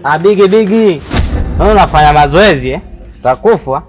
Ah, bigi bigi, wewe unafanya mazoezi eh? Utakufa.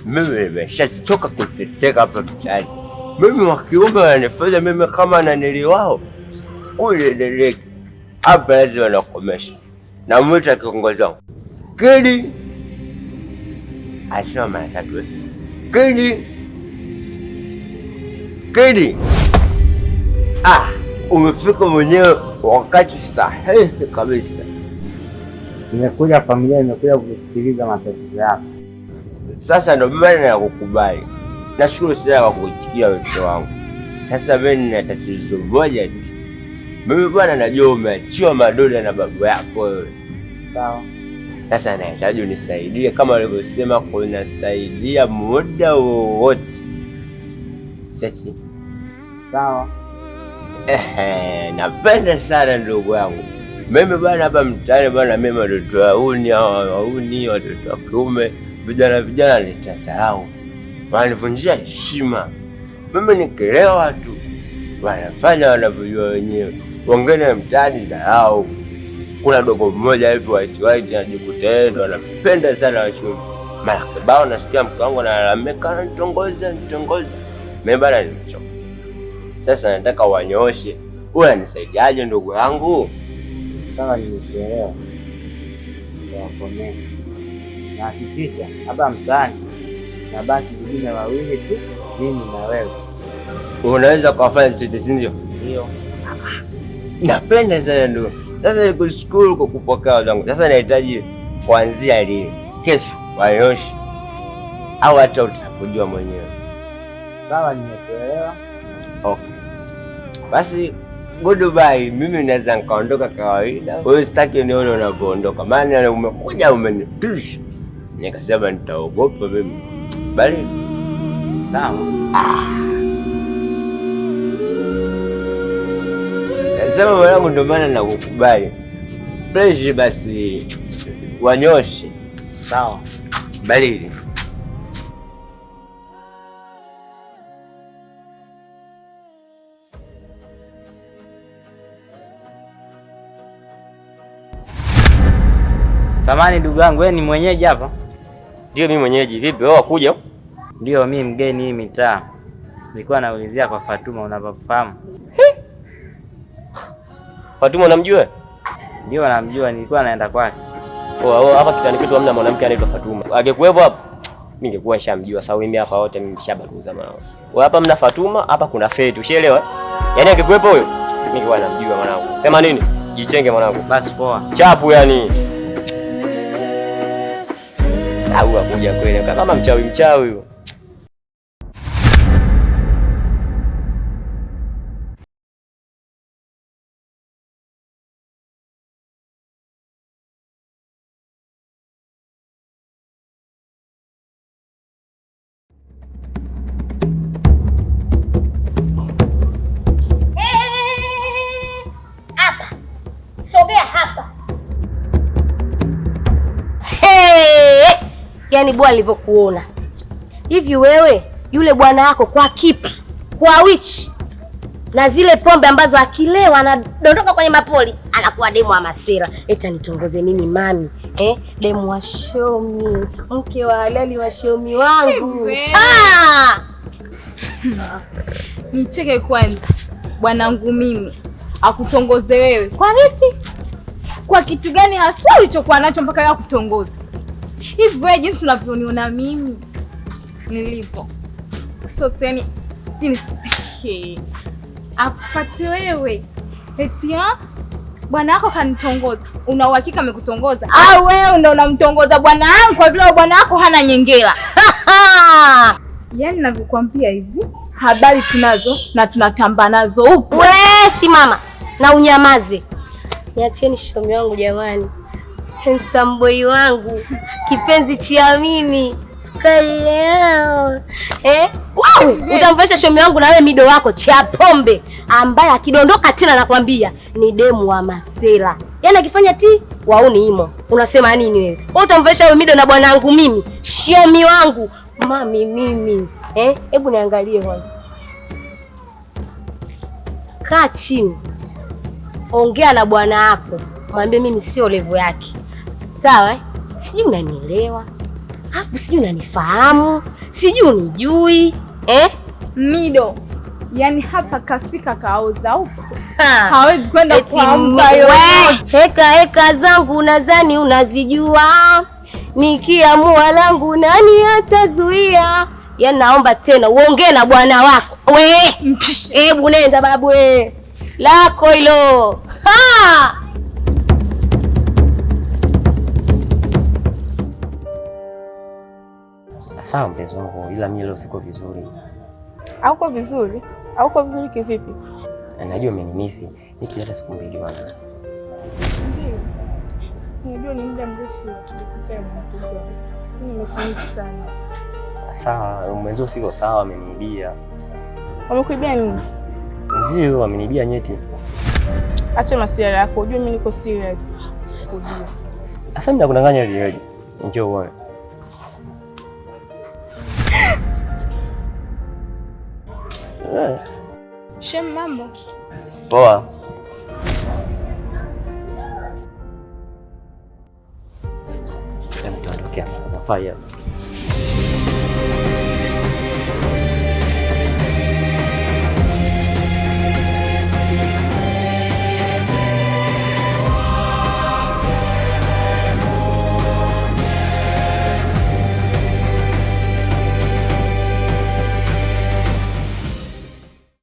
Mimi nimeshachoka kuteseka hapa mtaani. Mimi wa kiume wananifanya mimi kama nanili wao kule deleki hapa, lazima nakomesha. Namwita kiongozi wangu Kidi, alisema mara tatu eh. Kidi, Kidi, ah, umefika mwenyewe wakati sahihi kabisa. Nimekuja familia, nimekuja kusikiliza matatizo yako. Sasa ndo maana ya kukubali. Nashukuru sana kwa kuitikia wito wangu. Sasa mimi nina tatizo moja tu. Mimi bwana, najua umeachiwa madoda na babu yako wewe. Sawa. Sasa nahitaji unisaidie kama ulivyosema, kunasaidia muda wowote. Sasa Sawa. ehe, napenda sana ndugu yangu. Mimi bwana, hapa mtaani bwana, mimi watoto wauni hawa wauni, watoto wa kiume, vijana vijana nitasahau, wananivunjia heshima. Mimi nikilewa tu wanafanya wanavyojua wenyewe, wengine mtaani dharau. Kuna dogo mmoja hivi white white anajikuta yeye ndo anapenda sana wachumba. Mara kibao nasikia mke wangu analalamika, ananitongoza, nitongoza. Mimi bwana nimechoka. Sasa nataka wanyooshe. Wewe unanisaidiaje ndugu yangu? Sawa, nimekuelewa. Nitawakomesha. Nahakikisha hapa mtaani nabaki vijana wawili tu, mimi na wewe. Unaweza kuwafanya chochote, si ndio? Ndio. Napenda sana ndugu. Sasa nikushukuru kwa kupokea wangu. Sasa nahitaji kuanzia lini? Kesho wanyooshe au hata utakujua mwenyewe. Sawa, nimekuelewa. Okay. Basi goodbye. Mimi naweza nikaondoka kawaida. Wewe sitaki nione unavyoondoka, maana umekuja umenitisha, nikasema nitaogopa mimi, bali Sawa. Nasema mwanangu, ndio maana nakukubali. Fresh basi wanyoshe. Sawa. Baridi. Samani ndugu yangu, wewe ni mwenyeji hapa? Ndio mimi mwenyeji. Vipi wewe wakuja? Ndio, mimi mgeni hii mitaa. Nilikuwa naulizia kwa Fatuma, unavyofahamu? Fatuma unamjua? Ndio namjua, nilikuwa naenda kwake. Oh, hapa kitani kwetu hamna mwanamke anaitwa Fatuma. Angekuwepo hapa mimi ningekuwa nishamjua. Sasa mimi hapa wote mimi nishabaruza mao. Wewe hapa mna Fatuma, hapa kuna Feti, ushaelewa? Yaani angekuwepo huyo mimi ningekuwa namjua mwanangu. Sema nini? Jichenge mwanangu. Basi poa. Chapu yani. Au akuja kweli kama mchawi mchawi huyo. Hapa. Sogea hapa. Hey! Yaani bwana alivyokuona hivi, wewe yule bwana wako kwa kipi? Kwa which? Na zile pombe ambazo akilewa anadondoka kwenye mapoli anakuwa demu wa masira, eti anitongoze mimi mami, eh? Demu wa shomi, mke wa halali wa shomi wangu. Ah! Nicheke kwanza bwanangu, mimi akutongoze wewe kwa vipi? Kwa kitu gani haswa ulichokuwa nacho mpaka yeye akutongoza? Hivi wewe jinsi unavyoniona mimi nilivyo. So tena sini akufati wewe. Eti bwana wako kanitongoza. Una uhakika amekutongoza? Au wewe ndio unamtongoza bwana wangu kwa vile bwana wako hana nyengela? Yaani ninavyokuambia hivi, habari tunazo na tunatamba nazo huko. We simama na unyamaze. Niacheni shomi wangu jamani. Handsome boy wangu, kipenzi chia mimi, sukari yao. Wow, utamvesha shomi wangu na wewe mido wako chia pombe ambaye akidondoka tena nakwambia ni demu wa masela. Yaani akifanya ti wauni imo. Unasema nini wewe? Wewe utamvesha wewe mido na bwanangu mimi, shomi wangu, mami mimi. Hebu niangalie kwanza. Kaa chini. Ongea na bwana wako. Mwambie mimi sio level yake. Sawa eh? Sijui unanielewa. Alafu sijui unanifahamu. Sijui unijui. Mido. Yaani hapa kafika kaoza huko. Hawezi kwenda kuamka we, yoyote. Heka heka zangu nadhani unazijua. Nikiamua langu nani atazuia? Yaani naomba tena uongee na bwana wako. We, hebu nenda babu we. Lako hilo. Ha! Sawa mpenzi wangu, ila mimi leo siko vizuri. Hauko vizuri? Hauko vizuri kivipi? Najua umenimisi. Nikilala siku mbili bwana. Ndio. Unajua ni muda mrefu tulikutana na mpenzi wangu. Mimi nimekumisi sana. Sawa, mwenzio siko sawa, ameniibia. Wamekuibia nini? Ndio, ameniibia nyeti. Acha masiara yako, unajua mimi niko serious. Kujua. Sasa mimi nakudanganya ile. Njoo uone. Shem, mambo. Poa. Hebu tuondoke hapa. Nafaa hapa.